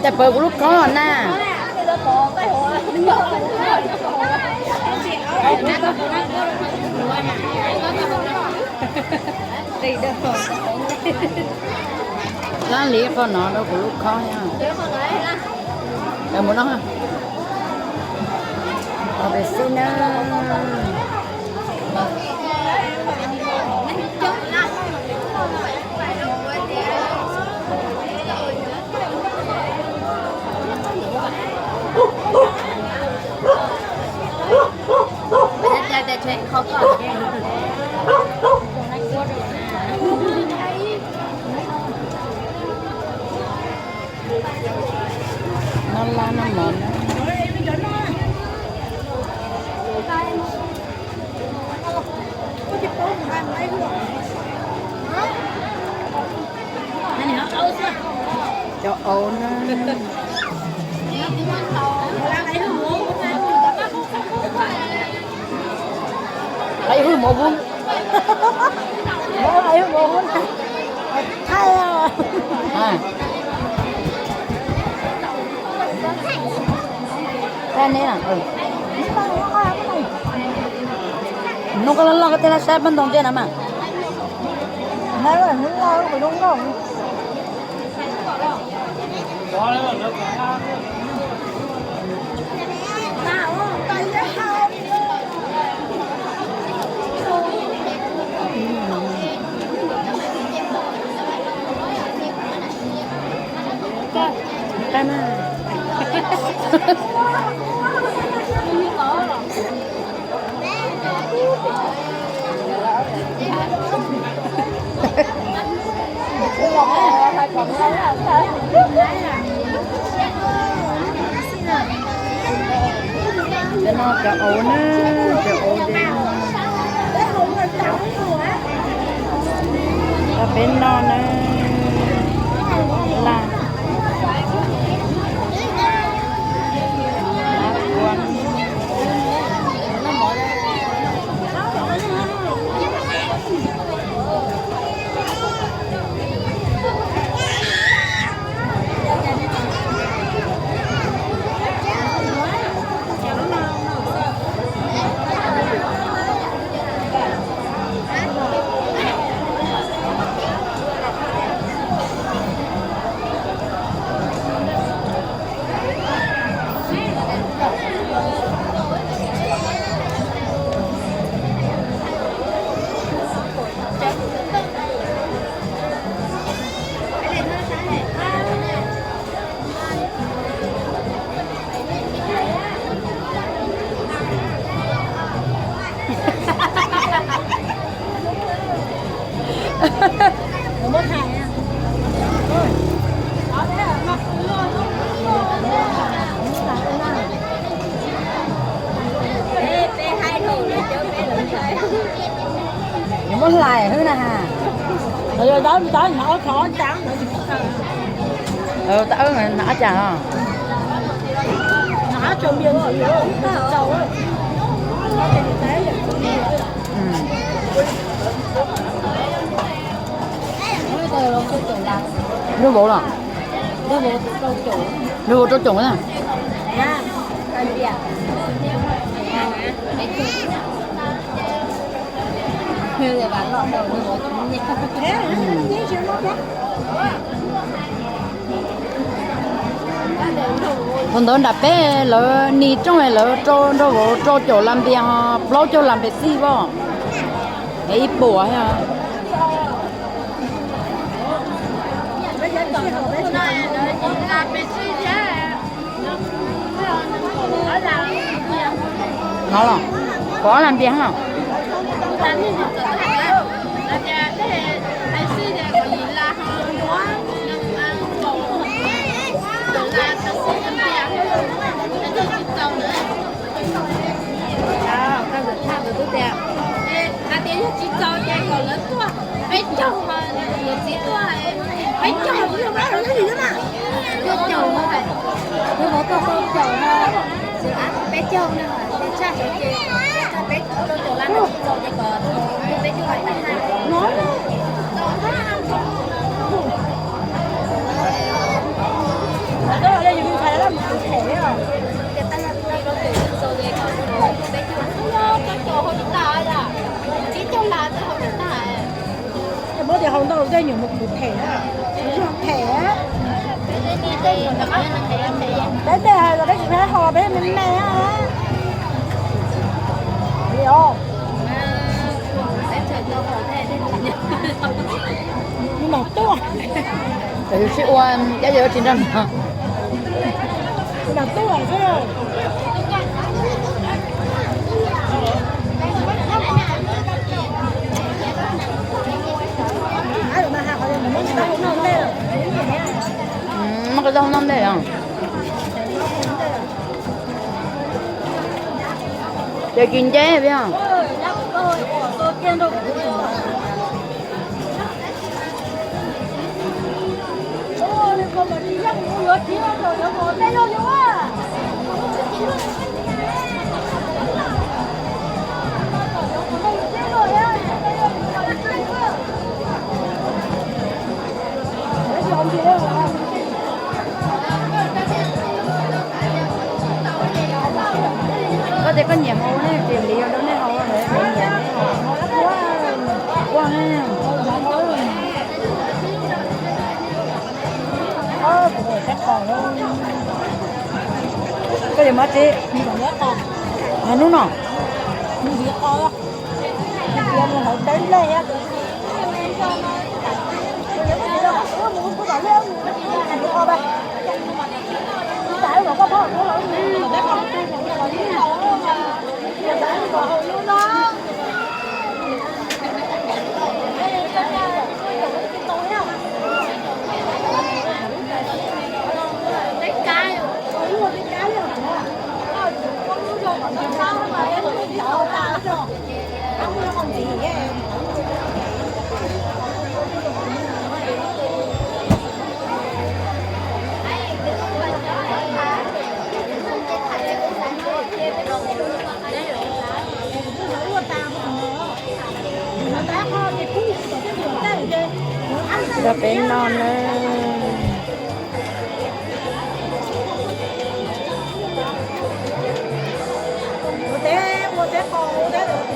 Cas pawv kuv lub khob na. Lab li qhov no rau kuv lub khob. Mus no. Ov pes xib na. No laj no mov na. Cov aub na. Ai hwj mov vub. Ai hwj mov vub. Thaij. Thaij neb na. Hnub koj loj loj koj thiaj li saib paj ntoo ntej na mas. Cov no cov aub na, cov aub de. Cov peb no na, laj. Yuav muab hlais xwb na ha. Tab wb na ob cas os. Lub vauv los? Lub vauv rau coom na. Thaum ntawd nram peb lawv nis rooj lawv rau nraug vauv rau caum las npias ho plaub caug las npias xij voj. Es ib puas thiab. No los, kuv ob las npias no. Hais tias yog tsis txaus ces kom lawv tuaj peb caug, lawv txiv tuaj peb caug, tuaj caum, lawv tuaj caum, peb caug na, peb tshaj sawv ces, peb caum las no tsis txaus ces kom peb caug las tag. Nyuam mus khwv them, khwv them. Peb tej hais los peb tsis tau ho, peb me me. Li os. Mam tuaj. Sib ua, dab tsi tsis nrog no. Mam tuaj xwb. Muab qhov tau hauv no ntej os. Ces kis nceb peb os. Koj tias koj nyiam mov ua ne, ces li yog dab nej hau, nyiam, nyiam, nyiam. Ua ne. Koj yuav mov tsi? Hnub no. Rau peb noj na. Ua teb, ua teb qos, ua teb